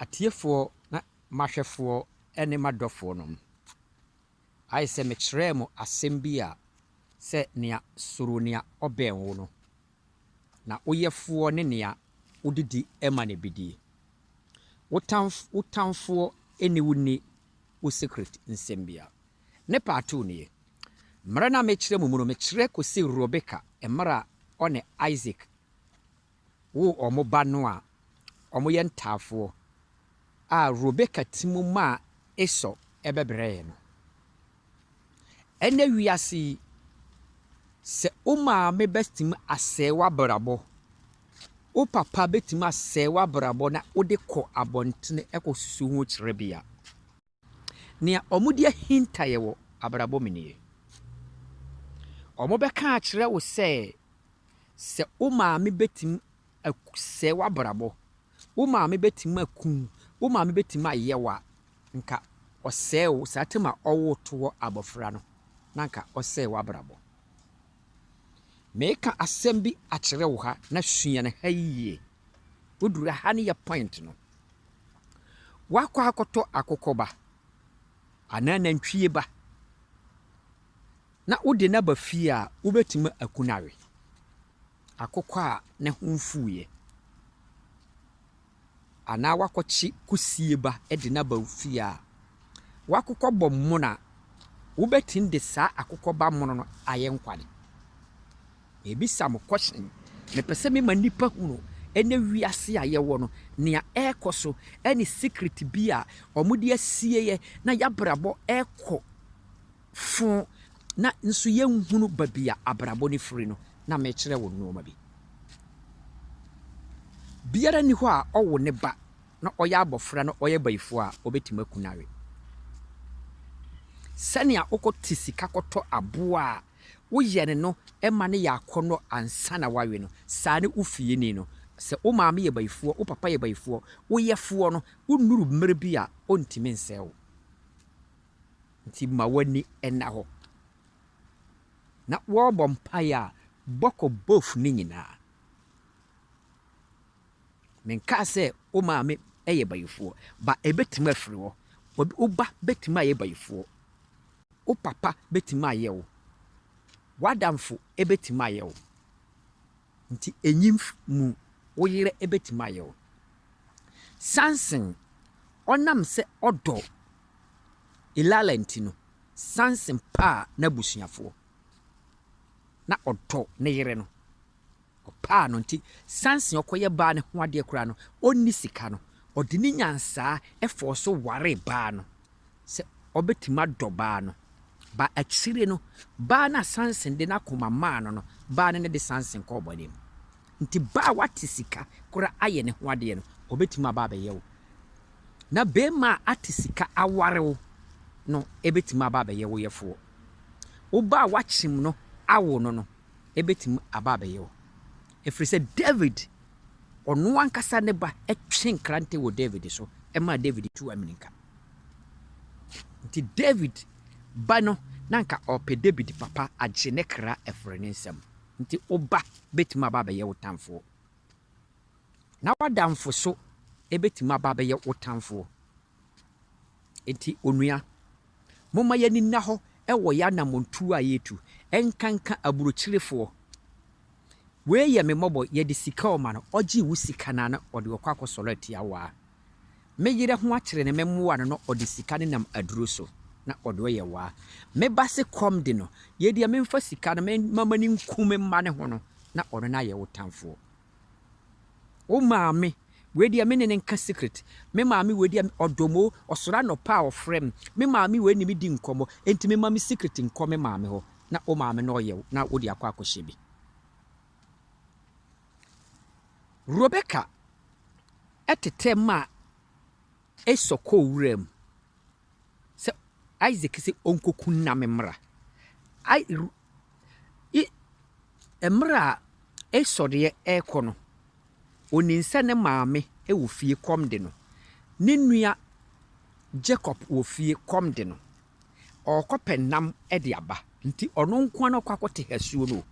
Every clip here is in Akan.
Atiefoɔ na m'ahwɛfoɔ ne m'adɔfoɔ nom, ayɛ sɛ mekyerɛɛ mo asɛm bi a sɛ nea suro nea ɔbɛn wo no, na wo yɛfoɔ ne nea wodidi ma no bidie. Wo tamf wo tamfoɔ nni wo nni wo secret nsɛm biara. Ne part nie. Mmerɛ no a mekyerɛ mo mu no, mekyerɛ kɔsi Rebeka mmerɛ a ɔne Isaac woo wɔn ba no a wɔyɛ ntaafoɔ a Rebeka ti mu maa Esau bɛbrɛɛ no. Ɛnnɛ wiase yi, sɛ wo maame bɛtumi asɛe w'abrabɔ, wo papa bɛtumi asɛe w'abrabɔ na wode kɔ abɔntene kɔsusu ho kyerɛ bi a, nea wɔde ahinta yɛ wɔ abrabɔ mu nie. Wɔbɛka akyerɛ wo sɛ, sɛ wo maame bɛtumi asɛe w'abrabɔ, wo maame bɛtumi aku wo, wo maame bɛtumi ayɛ wo a, nka ɔsɛe wo saa tam a ɔwoo toɔ abɔfra no, na nka ɔsɛe w'abrabɔ. Meka asɛm bi akyerɛ wo ha na sua no ha yie. Woduru ha no yɛ point no. Woakɔ akɔtɔ akokɔ ba anaa nantwie ba na wode no aba fie a, wobɛtumi aku no awe. Akokɔ a ne ho mfuiɛ anaa woakɔkye kusie ba de no aba wo fie a, w'akokɔ bɔ mono a, wobɛtumi de saa akokɔ ba mono no ayɛ nkwane. Mebisa mo question, mepɛ sɛ mema nnipa hunu ɛnɛ wiase a yɛwɔ no, nea ɛrekɔ so ɛne secret bi a wɔde asieɛ na yɛabrabɔ ɛrekɔ fo na nso yɛnhunu baabi a abrabɔ no firi no, na mekyerɛ wo nneɛma bi. Biara nni hɔ a ɔwo ne ba na ɔyɛ abɔfra na ɔyɛ bayifoɔ a ɔbɛtumi aku no awe. Sɛnea wokɔte sika kɔtɔ aboa a woyɛ no no ma no yɛ akɔnnɔ ansa na woawe no, saa ne wo fieni no. Sɛ wo maame yɛ bayifoɔ, wo papa yɛ bayifoɔ, wo yɛfoɔ no, wonnuru mmerɛ bi a ɔntumi nsɛe wo. Nti ma w'ani nna hɔ. Na wɔrebɔ mpaeɛ a, bɔ kɔ both ne nyinaa. Menkaa sɛ wo maame yɛ bayifoɔ, ba ɛbɛtumi afiri hɔ. Wo ba bɛtumi ayɛ bayifoɔ. Wo papa bɛtumi ayɛ wo. W'adamfo bɛtumi ayɛ wo. Nti ɛnyi mu, wo yere bɛtumi ayɛ wo. Samson, ɔnam sɛ ɔdɔ Delilah nti no, Samson paa n'abusuafoɔ. Na ɔdɔ ne yere no. Ɔpaa no nti, Samson ɔkɔyɛ baa ne ho adeɛ koraa no, ɔnni sika no, ɔde ne nyansaa ɛfɔɔ so waree baa no sɛ ɔbɛtumi adɔ baa no. Ba akyire no, baa no a Samson de n'akoma maa no no, baa no ne de Samson kɔɔ bɔne mu. Nti baa a wate sika koraa ayɛ ne ho adeɛ no, ɔbɛtumi aba abɛyɛ wo. Na barima a ate sika aware wo no ɛbɛtumi aba abɛyɛ wo yɛfoɔ. Wo ba a wakyem no awo no no, ɛbɛtumi aba abɛyɛ wo. Ɛfiri sɛ David, ɔno ankasa ne ba twe nkrante wɔ David so maa David tu aminika. Nti David ba no, na anka ɔpɛ David papa agye ne kra afiri ne nsam. Nti wo ba bɛtumi aba abɛyɛ wo tamfoɔ. Na w'adamfo so bɛtumi aba abɛyɛ wo tamfoɔ. Nti onua, momma yɛn ani nna hɔ wɔ yɛn anammɔntuo a yɛretu, ɛnkanka aburokyirefoɔ. Wei yɛ me mmɔbɔ, yɛde sika ɔma no, ɔgye wo sika no a na ɔde ɔkɔ akɔsɔre atia wo a. Me yere ho akyere no, memmoa no na ɔde sika no nam aduro so na ɔde ɔyɛ wo a. Me ba se kɔm de no, yei deɛ memfa sika no memma m'ani nku me mma no ho no, na ɔno no ayɛ wo tamfoɔ. Wo maame, wei deɛ me ne no nka secret. Me maame wei deɛ ɔdɔ mo, ɔsɔre anɔpa a ɔfrɛ me. Me maame wei ne me di nkɔmmɔ, enti memma me secret nkɔ me maame hɔ na wo maame no ɔyɛ wo na wode akɔ akɔhyɛ bi. Rebecca tetɛ maa Esau kɔɔ wuram sɛ Isaac sɛ ɔnkɔku nam mmra. Mmerɛ a Esau deɛ ɛrekɔ no, ɔnim sɛ ne maame wɔ fie kɔm de no. Ne nua Jacob wɔ fie kɔm de no. Ɔrekɔpɛ nam de aba. Nti ɔno nko ara na ɔkɔ akɔte asuo no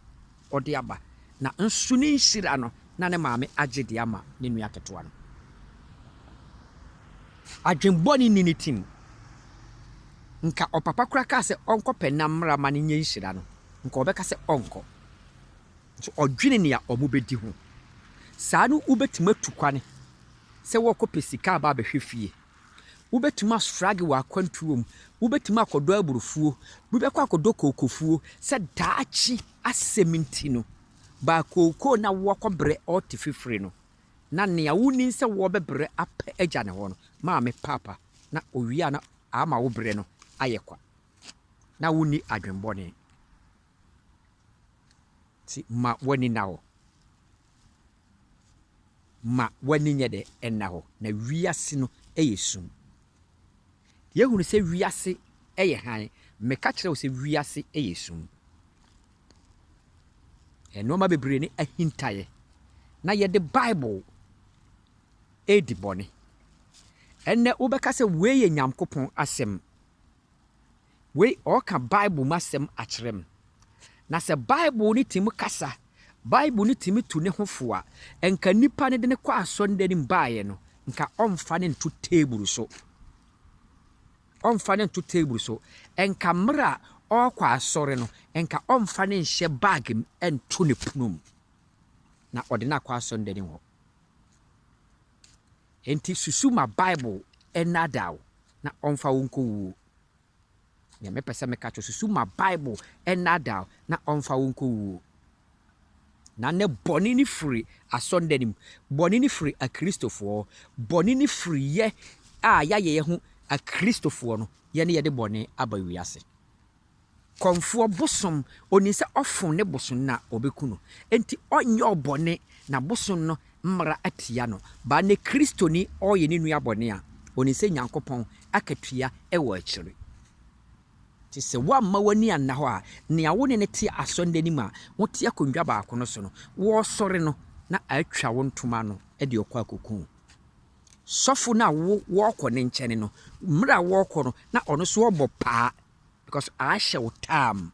ɔde aba. Na nso ne nhyira no, na ne maame agye de ama ne nua ketewa no. Adwen bɔne nni ne tim. Nka ɔpapa koraa kaa sɛ ɔnkɔpɛ nam mmra ma no nyɛ nhyira no, nka ɔbɛka sɛ ɔnkɔ. Nso ɔdwene nea wɔbɛdi ho. Saa no wobɛtumi atu kwane sɛ wɔrekɔpɛ sika aba abɛhwɛ fie. Wobɛtumi astruggle wɔ akwantuo mu. Wobɛtumi akɔdɔ aburofuo. Wobɛkɔ akɔdɔ kookofuo sɛ daakye asɛm nti no, baa kookoo na wɔkɔbrɛ ɔte fifiri no, na nea wonim sɛ wɔbɛbrɛ apɛ agya ne hɔ no, maame paapa na owie a na ama wo brɛ no ayɛ kwa. Na wonni adwenbɔne. Nti ma w'ani nna hɔ. Ma w'ani nyɛ dɛ ɛnna hɔ. Na wiase no yɛ sum. Yɛhunu sɛ wiase yɛ hann. Meka kyerɛ wo sɛ wiase yɛ sum. Nneɛma bebree ne ahintaeɛ. Na yɛde Bible redi bɔne. Ɛnnɛ wobɛka sɛ wei yɛ Nyankopɔn asɛm. Wei ɔreka Bible mu asɛm akyerɛ me. Na sɛ Bible no tumi kasa, Bible no tumi tu ne ho fo a, nka nipa no de no kɔ asɔredan mu baeɛ no, nka ɔmfa no nto table so. Ɔmfa no nto table so. Nka mmerɛ a ɔrekɔ asɔre no, nka ɔmfa no nhyɛ bag mu nto ne pono mu. Na ɔde no akɔ asɔredan mu hɔ. Enti susu ma Bible nnaadaa wo na ɔmfa wo nkɔ wuo. Nea mepɛ sɛ meka kyerɛ susu ma Bible nnaadaa wo na ɔmfa wo nkɔ wuo. Na ne bɔne no firi asɔredan mu. Bɔne no firi akristofoɔ. Bɔne no firi yɛ a yɛayɛ yɛn ho akristofoɔ no, yɛne yɛde bɔne aba wiase. Kɔmfoɔ bosom, onim sɛ ɔfom ne bosom no a, ɔbɛku no. Enti ɔnyɛ ɔbɔne na bosom no mmara atia no. Baa ne Kristoni ɔreyɛ ne nua bɔne a, onim sɛ Nyankopɔn akatua wɔ akyire. Nti sɛ woamma w'ani anna hɔ a, nea wo ne no te asɔredan no mu a mote akonnwa baako no so no, wɔresɔre no na atwa wo ntoma ano de ɔkɔ akɔku wo. Sɔfo no a wo wɔrekɔ ne nkyɛn no, mmerɛ a wɔrekɔ no, na ɔno nso ɔbɔ paa because ahyɛ wo tam.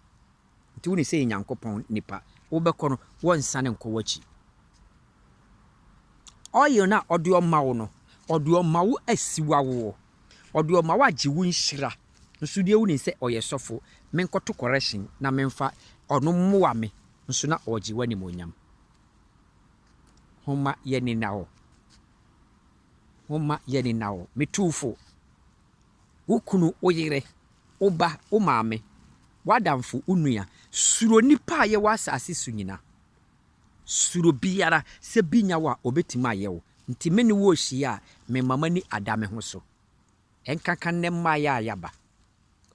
Nti wo ne sɛ yɛ Nyankopɔn nipa, wobɛkɔ no, wɔnsane nkɔ w'akyi. Oil no a ɔde ɔma wo no, ɔde ɔma wo asi w'awoɔ. Ɔde ɔma wo agye wo nhyira. Nso deɛ wonim sɛ ɔyɛ sɔfo, menkɔto correction na memfa ɔno mmoa me nso na ɔregye w'animuonyam. Homma yɛni nna hɔ. Homma yɛni nna hɔ. Metu fo. Wo kunu, wo yere, wo ba, wo maame, w'adamfo, wo nua. Suro nipa a yɛwɔ asase so nyina. Suro biara sɛ bi nya wo a obetumi ayɛ wo. Nti me ne wo rehyia a, mema m'ani ada me ho so. Ɛnkaka nnɛ mmaeɛ a yɛaba.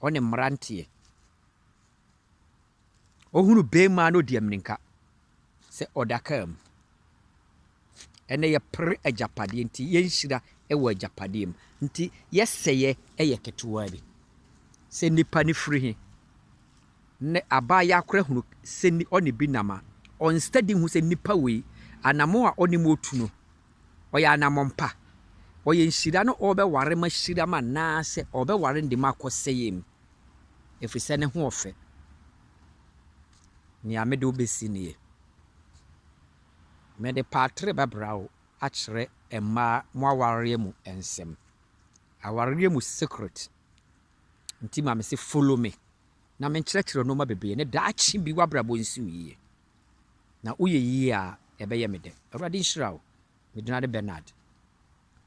Ɔne mmeranteɛ. Ohunu bɛrima na odi aminka sɛ ɔda kaa mu. Ɛnɛ yɛpere agyapadeɛ nti yɛnhyira wɔ agyapadeɛ mu. Nti yɛsɛeɛ yɛ ketewa bi. Sɛ nipa no firi he, ne abaayewa koraa hunu sɛ ɔne bi nam a, ɔnstudy hu sɛ nipa wei, anammɔn a ɔne mu otu no, ɔyɛ anammɔn pa. Ɔyɛ nhyira no ɔrebɛware ma hyira ma anaasɛ ɔrebɛware no de ma akɔsɛeɛ mu. Ɛfiri sɛ ne ho ɔfɛ. Nea mede wo bɛsi nie. Mede paatere bɛbra wo akyerɛ mmaa mo awareɛ mu nsɛm. Awareɛ mu secret. Nti ma me se follow me. Na menkyerɛkyerɛ nneɛma bebree ne daakye bi w'abrabɔ nsi wo yie. Na woyɛ yie a ɛbɛyɛ me dɛ. Awurade nhyira wo. Medina de Bernard.